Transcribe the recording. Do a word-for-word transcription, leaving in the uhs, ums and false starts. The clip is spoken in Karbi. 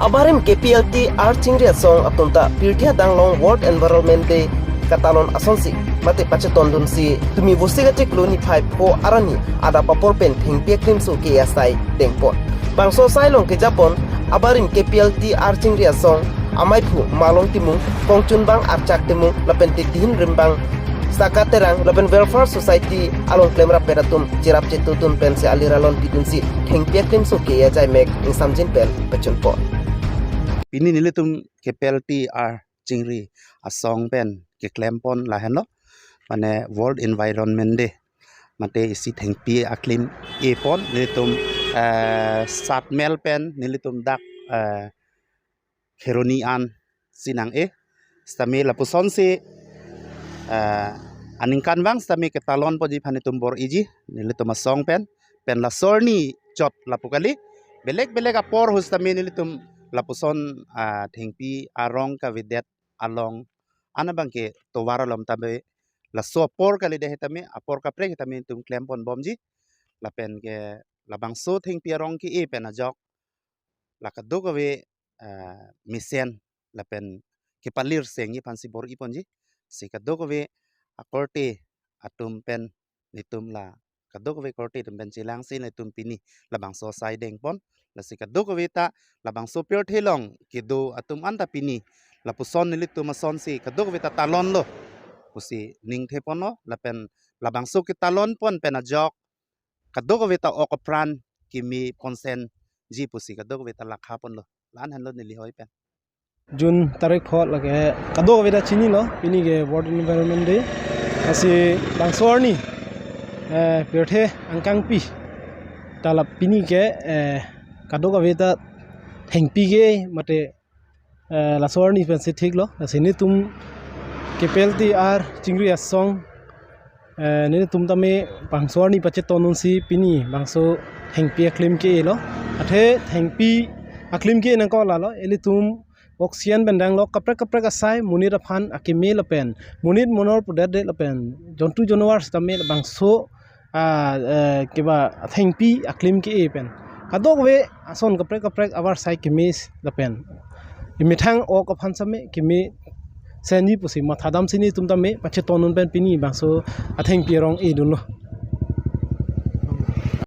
Abarim K P L T R Chingri asong atum ta pirthe adang along World Environment Day katalon asonsi mate pachetondunsi tumi Vosik achiklo niphai pho arni adap apor pen thengpi aklimso ke-e asai dengpon. Bangso asai along kejapon abarim K P L T R Chingri asong amaiphu Malong Timung, kongchunbang Archak Timung lapen titihin rimbang Saka Terang lapen Welfare Society along klemrappet atum cherap chetudun pensi alir alon pidunsi thengpi aklimso ke-e ajaimek ingsamjin pen pachunpon. Pini nelitum K P L T R Chingri asong pen keklempon lahenlo, mane World Environment Day, mate isi thengpi aklim epon nelitum, eh, Satmel pen nelitum dak, eh, Kheroni an si nang-e. Sitame lapusonsi, eh, aningkanvang sitame ketalonponji aphan nelitum bor-iji nelitum asong pen, pen laso arni chot lapu kali. Belek belek apor ahut sitame nelitum lapuson, ah, thengpi arong kavedet along an abangke tovar alom tame laso apor kalidet sitame apor kaprek sitame nelitum klemponbomji. Lapen ke labangso thengpi arong ke-e pen ajok la kadokave, eh, mesen lapen kepalir sengji aphansi bor-iponji. Si kadokave akorte atum pen nelitum la kadokave korte atum pen chelangsi nelitum pini labangso asai dengpon. Lasi kadokave ta labangso pirthe along kedo atum anta pini lapuson nelitum asonsi kadokave ta talonlo pusi ningtheponlo, lapen labangso ketalonpon pen ajok kadokave ta ok apran keme ponsenji pusi kadokave ta lakhaponlo. La-an henlo neli hoi pen. June tarik pho lake kadokave ta chinilo, pini ke World Environment Day. Lasi bangso arni, eh, pirthe angkangpi ta la pini ke, eh, kadokave ta thengpi ke mate, eh, laso arni pensi thiklo. Lasi nelitum K P L T R Chingri asong, eh, nelitum tame bangso arni pachetondunsi pini bangso thengpi aklim ke-elo. Athe thengpi aklim ke nangkok lalo, ilitum oxygen pen danglok kaprek kaprek asai, monit aphan akeme lapen monit monor pudetdet lapen jontu jonwar sitame labangso, ah, eh, keba thengpi aklim ke-e pen kadokave ason kaprek kaprek abar sai keme lapen emethang ok aphan sitame keme senji pusi mathadamsi nelitum tame pachetondun pen pini bangso athengpi arong edunlo.